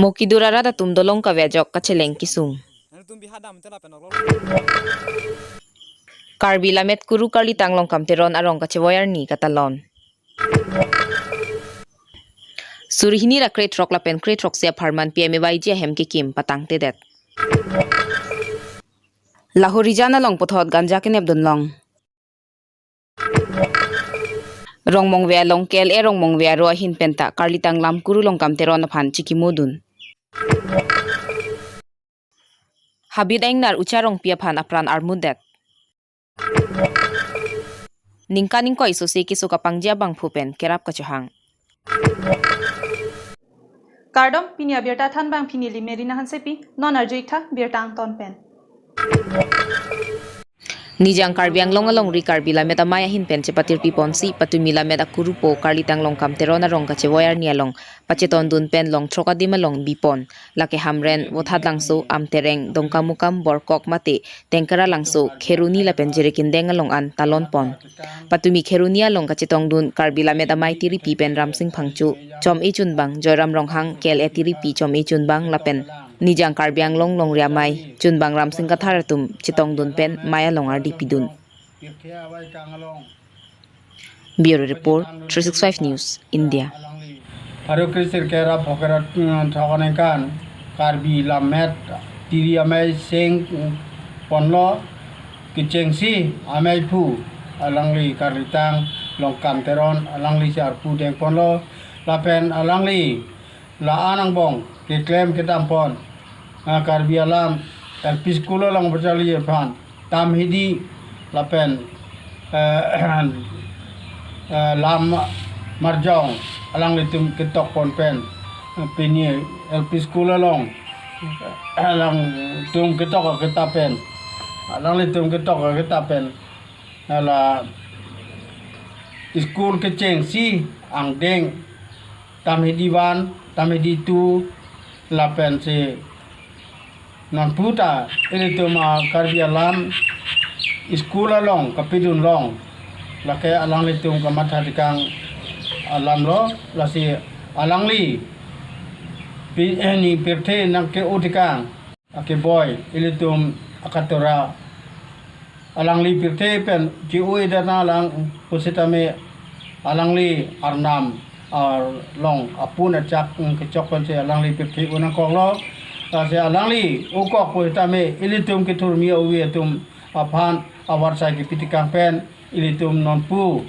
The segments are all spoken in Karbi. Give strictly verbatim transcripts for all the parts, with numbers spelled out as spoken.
Mo kidur arat atum dolong kave ajok kacheleng kesung. Karbi Lammet Kuru Karlitang Longkam Teron arong kachevoi arni katalon. Suri hini ra krethrok lapen krethrok isi apharman P M A Y G ahem kekim patangtedet. Lahorijan along puthot ganja kenepdun long. Rongmongve along K L A Rongmongve aro ahin penta Karlitang Lam Kuru Longkam Teron aphan chikimodun. Habit a-ingnar Ucha Rongpi aphan apran armutdet. Ningkan ingkoi sose keso kapangji abangphu pen kerap kachohang. Kardom, pini abirta thanbang pini Limerina Hansepi, non arju-ik tha birta angton pen. Nijang Karbi Anglong alongri Karbi Lammet Amei ahin pen chepatirpi ponsi, patumi Lammet Akurupo Karlitang Longkam Teron arong kachevoi arni along pachetondun pen long throk adim along bipon. Lake Hamren, Vothatlangso, Amtereng, Dongkamukam, Borkok mate Tengkara Langso, Kheroni lapen Jirikindeng along an talonpon. Patumi Kheroni along kachetongdun Karbi Lammet Amei tiripi pen Ramsing Phangcho, Chom-e Chunbang, Joyram Ronghang, K L A tiripi Chom-e Chunbang lapen Nijang Karbi Anglong longri amei Chunbang Ramsing Kathar atum chetongdun pen mei along ardi pidun. Bureau Report, three six five News, India. Pharo kre sirkep ra phokep ra, mm, thok aningkan Karbi Lammet tiri amei chengponlo, kechengsi ameiphu alangli Karlitang Longkam Teron, alangli si arpu dengponlo lapen alangli la-an angbong keklem kedampon, ah, Karbi alam L P school along bacharli aphan tam hidi lapen, eh, eh, lam marjong alanglitum ketokpon pen, eh, pini L P school along alangtum ketok aketap pen, alanglitum ketok aketap pen, hala school kechengsi angdeng tam hidi one, tam hidi two, lapensi nonpu ta ilitum a-Karbi alam school along kapidun long, lake alanglitum kamatha tekang alam lo, lasi alangli pi-, eh, ni pirthe nangke-o tekang akeboi ilitum akatora alangli pirthe pen che-o-e dana lang pusitame alangli arnam arlong apun achak, mm, kechok pensi alangli pirthe unang koklo. Lasi alangli ukok pusitame ilitum kethurmi awi atum aphan avarsai kepi tekang pen ilitum nonpu,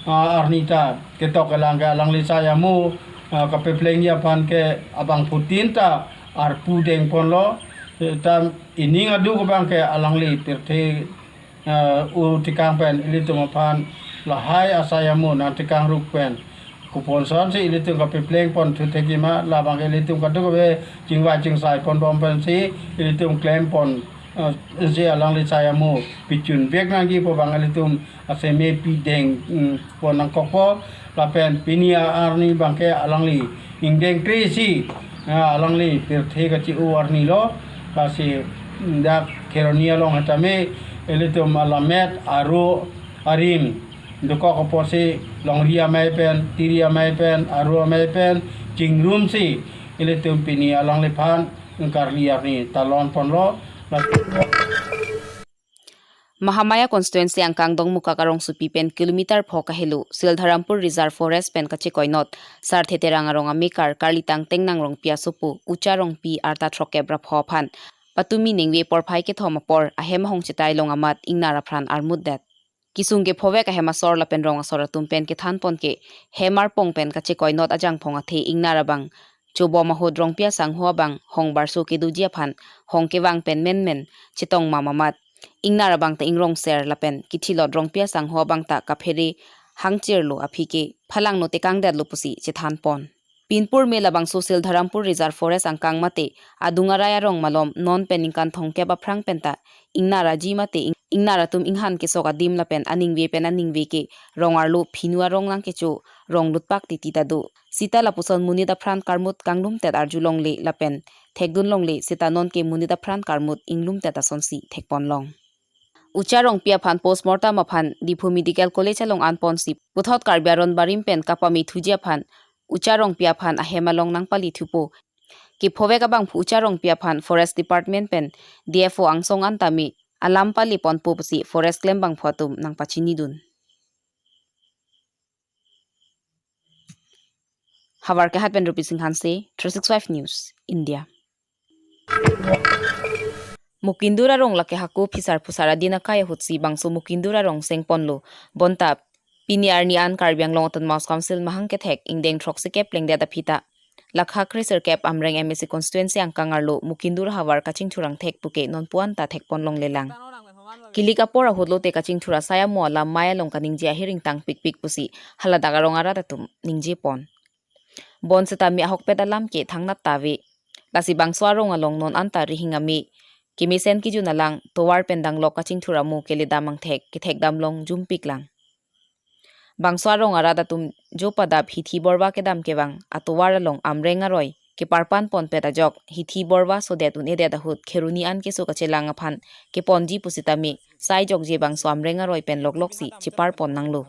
ah, arni ta ketok kelang ke alangli asai amo, ah, kapeplengji aphan ke abangphutin ta arpu dengponlo, eh, tam ining aduk abang ke alangli pirthe, eh, o tekang pen ilitum aphan lahai asai amo nangtekang ruk pen kupon sonsi ilitum kapeplengpon thu thekji ma, labang ke ilitum kadokave chingvai chingsai ponbom pensi ilitum klempon, eh, si alangli asai amo pichun vek nangji pu abang ilitum asai me pideng, mm, pon nangkokpo, lapen pini arni abang ke alangli ingdeng kresi, ah, alangli pirthe kache-o arni lo, lasi, mm, dak Kheroni along hatame ilitum alammet aro arim dokok apotsi longri amei pen, tiri amei pen, aro amei pen chingrumsi ilitum pini alangliphan karli arni talonponlo. Mahamaya constituency angkang Dongmukak arongsopi pen kilometer pho kahelo Sildharampur Reserve Forest pen kachekoinot Sarthe Terang arong amekar Karlitang Tengnang Rongpi asopo Ucha Rongpi arta throkkep ra pho aphan patumi ningve porphai kethom apor ahem ahong chetai long amat ingnar apran armutdet. Kesung kephovek ahem asor lapen rong asor atum pen kethanpon ke hem arpong pen kachekoinot ajangphong athe ingnar abang chobom ahut Rongpi asangho abang hong barso kedoji aphan hong kevang pen menmen chetong mam amat ingnar abang ta ingrongser lapen kithilot Rongpi asangho abang ta kaphere hangchirlo aphi ke phalangno tekangdetlo pusi chethanpon. Pinpur me labangso Sildharampur Reserve Forest angkang mate adung arai arong malom non pen ningkan thomkep aphrang penta ingnar aji mate ing-, ingnar atum inghan kesok adim lapen aningve pen aningve ke rong arlo phinu arong nangkecho rong lutpak titi ta do. Sita lapuson monit apran karmut kanglumtet arjulongle lapen thekdunlongle sita nonke monit apran karmut inglumtet asonsi thekponlong. Ucha Rongpi aphan postmortem aphan Diphu Medical College along anponsi puthot Karbi aron barim pen kapamethuji aphan Ucha Rongpi aphan ahem along nangpalithupo. Kephovek abangphu Ucha Rongpi aphan Forest Department pen D F O angsong an tame alam pale ponpo pusi forest klembangphu atum nangpachinidun. Havar Kehat pen Rupi Singh Hanse, three six five News, India. Mukindur arong lake hako phisar phusar adin akai ahutsi bangso Mukindur arong sengponlo. Bonta pini arni an Karbi Anglong Autonomous Council mahang kethek ingdeng throksikep plengdet aphi ta lakha kresirkep Amreng M A C constituency angkang arlo Mukindur havar kachingthur angthek puke nonpu an ta thekpon longlelang. Kilik apor ahut lote kachingthur asai amo alam mai along kaningje ahiring tang pikpik pusi haladak arong arat atum ningjepon. Bonsitame ahokpet alam ke thangnat ta ave. Lasi bangso arong along non anta rihing ame, kemesen kijun alang, tovar pen danglok kachingthur amo keledam angthek kethekdam long jumpiklang. Bangso arong arat atum jo padap Hithi Borwa kedam kevang atovar along Amreng aroi keparpan ponpet ajok Hithi Borwa sodet un-edet ahut kheroni an keso kachelang aphan keponji pusitame sai jokje bangso Amreng aroi pen lokloksi cheparpon nanglo.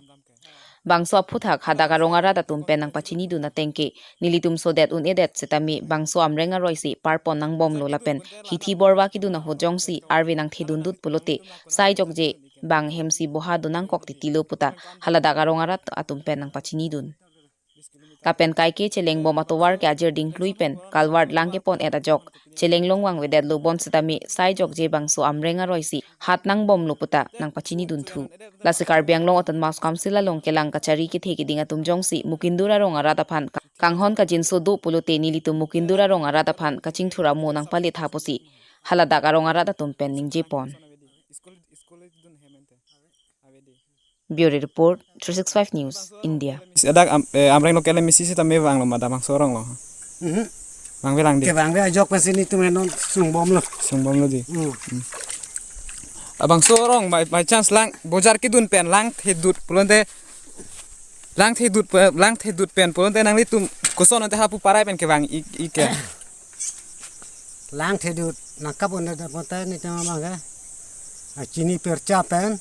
Bangso aphuthak hadak arong arat atum pen nangpachinidun ateng ke nelitum sodet un-edet setame bangso Amreng aroi si parpon nangbomlo lapen Hithi Borwa kedun ahut jongsi arve nangthedundut pulote sai jokje bang hemsi boha donangkok titilo puta haladak arong arat atum pen nangpachinidun. Lapen kaike chelengbom atovar ke ajir dingklui pen kalvart lang kepon-et ajok cheleng longvang vedetlo bonsitame sai jokje bangso Amreng aroi si hat nangbomlo puta nangpachinidun thu. Lasi Karbi Anglong Autonomous Council along kelang kachari kethe keding atum jongsi Mukindur arong arat aphan ka-, kanghon kajinso do pulote nelitum Mukindur arong arat aphan kachingthur amo nangpaletha pusi haladak arong arat atum pen ningjepon. Bureau Report, three six five News, India. Adak am-, eh, Amreng local M A C sitame vanglo ma da bangso arong lo. Mhm. Vangve lang di. Kevangve ajok pensi nelitum non sungbomlo. Sungbomlo di. Hmm. Abangso arong by, by chance lang bojar kedun pen langthedut pulote langthedut pe-, langthedut pen pulote nanglitum koson ante hapu parai pen kevang ik, ik ke. Langthedut nangkap un-edet ponte nelitum abang ke. Ah, chini percha pen.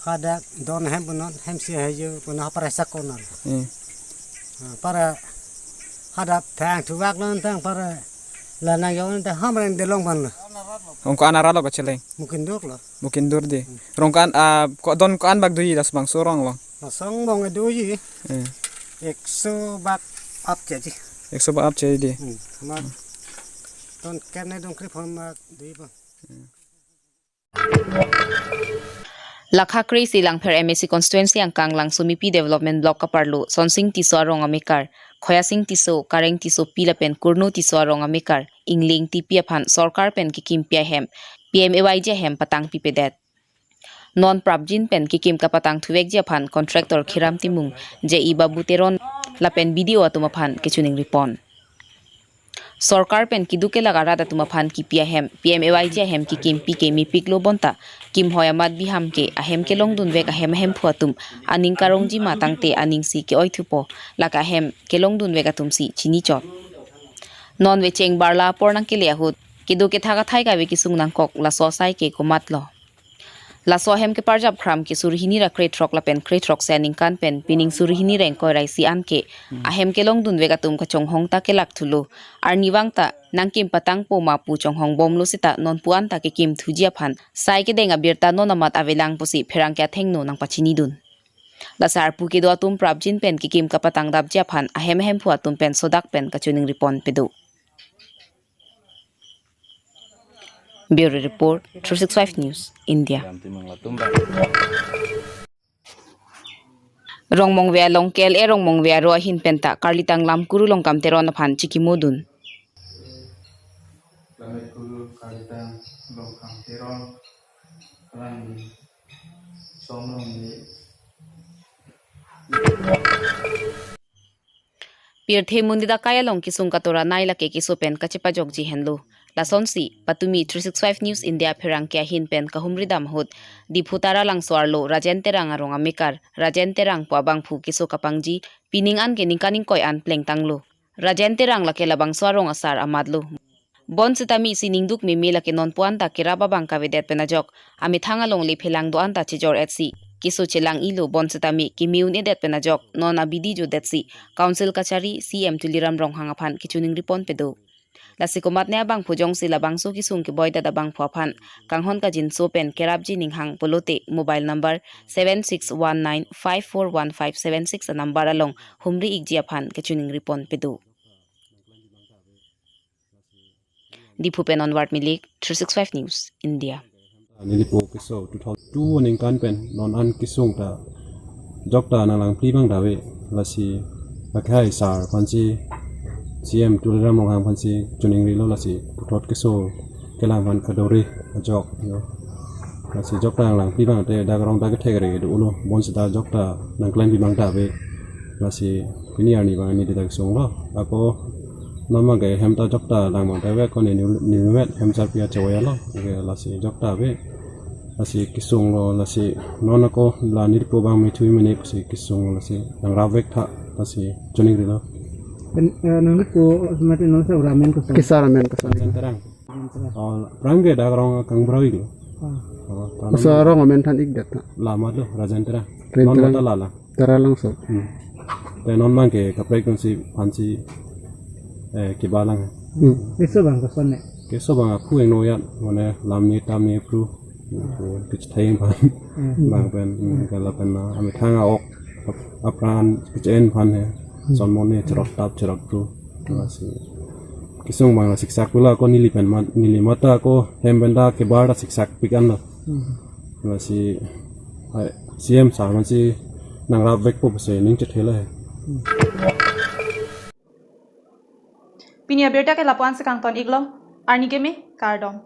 Hadak don hem punon, hemsi haju punon hapara sakon non. Hmm. Ah, para hadak thang thuvak non thang para lanang yong ta Amreng delong ban lo. Rong ko-an arat lo kacheleng? Mukindur lo. Mukindur di. Hmm. Rong ko-an, ah, ko don ko-an bak doji das bangso arong lo. Lasongbong doji. Hmm. Ekso bak ap cheji. Ekso bak ap cheji di. Hmm. Mar. Ton kene dong krip hon mar doji bang. Lakha kre-isi Langpher M A C constituency angkang Langsomipi Development Block kaparlo Sonsing Tisso arong amekar, Khoyasing Tisso, Kareng Tissopi lapen Kurno Tisso arong amekar, Ingling Tipi aphan sorkar pen kekimpi ahem, P M A Y G ahem patangpipedet. Non prapjin pen kekim kapatang thuvekji aphan contractor Khiram Timung, J E Babu Teron lapen B D O atum aphan kechuning ripon. Sorkar pen keduk kelak arat atum aphan kipi ahem, P M A Y G ahem kekimpi ke mepiklo bonta, kimhoi amat biham ke ahem kelongdunvek ahem ahemphu atum aning karongji ma tangte aning si ke-oi thupo, lake ahem kelongdunvek atum si chinichot. Non vecheng barla apor nangkele ahut, keduk kethak athai kave kesung nangkok laso asai ke komatlo. Laso ahem keparjap khram ke suri hini ra krethrok lapen krethrok se aningkan pen pining suri hini ra ingkoi ra isi an ke ahem kelongdunvek atum kachonghong ta kelak thulo. Arnivang ta nangkim patangpo ma pu chonghongbomlo seta nonpu an ta kekim thuji aphan sai kedeng abirta non amat avelang pusi pherangke athengno nangpachinidun. Lasi arpu kedo atum prapjin pen kekim kapatangdapji aphan ahem ahemphu atum pen sodak pen kachuning ripon pedo. Bureau Report, three six five News, India. Rongmongve along K L A Rongmongve aro ahin penta Karlitang Lamkuru Longkam Teron aphan chikimodun. Lamkuru Karlitang Longkam Teron, Karlitang Somrongni. Pirthe Mundi Dakai along kesung katora nai lake keso pen kachepajokji henlo. Lasonsi, patumi three six five News India pherangke ahin pen kahumridam ahut, Diphu Taralangso arlo Rajen Terang arong amekar, Rajen Terang pu abangphu keso kapangji, pining an ke ningkan ingkoi an plengtanglo. Rajen Terang lake labangso arong asar amatlo. Bonsitame isi ningduk meme lake nonpu an ta kerap abang kavedet pen ajok, amethang alongle phelang do-an ta chejor-etsi keso chelang-ilo bonsitame keme un-edet pen ajok non abidi jodetsi Council kachari C M Tuliram Ronghang aphan kechuning ripon pedo. Lasi komatne abangphu jongsi labangso kesung keboi ta abangphu aphan kanghon kangjinso pen kerapji ninghang pulote mobile number seven six one nine five four one five seven six a number along humri ikji aphan kachiningri ponpe do. Diphu pen Onward Milik, three six five News, India. Nelipo keso two thousand two aningkan pen non an kesung ta jokta nanglangpli abang ta ave, lasi akhai sar aphansi, C M Tuliram Ronghang aphansi chiningrilo, lasi puthot keso kelang aphan kadokave ajok yo. Lasi jokta nanglangpli abang te dak rong dak kethek re do ulo, bonsita jokta nangklempi abang ta ave. Lasi pini arni abang neli dak sunglo. Ako non abang ke hem ta jokta lang abang ta ave, ako neli, neli vet hem sarpi achoya lo. Oke, lasi jokta ave. Lasi kesunglo, lasi non ako la nelipo abang methu mene pusi kesunglo, lasi nangrapvek tha, lasi chiningrilo. Pen, eh, nangpo mati non sa ramen koson. Kesar amen koson. Rajen Terang. Rajen Terang. Oh, aphrang ke dak rong Kangbura ik lo. Ah. Oh, ta non Koson rong amen than ik det na. Lama lo, Rajen Terang. Rajen Non Terang. Mata lala. Taralangso. Hmm. Te non abang ke kaprek dunsi aphansi, eh, kebalang. Hmm. Keso abang koson ne? Keso abang aphu ingno ya, mane lam ne tam ne aphu. Aphu kechetheng aphan. Hmm. Abang pen, hmm, ke lapen na, amethang a-ok. Ap-, apran kechen aphan he. Hmm. Son mone cherot tap cherot aphu. Lasi kesung abang la siksak pulo, ako neli pen mat, neli mata ako hem pen ta kebar ta siksak pik an lo. Hmm. Lasi, ai, C M sar aphansi nangrapvekpo pusi ning chethelo he. Pini abirta ke lapu-an si kangton iklo, arni keme, kardom.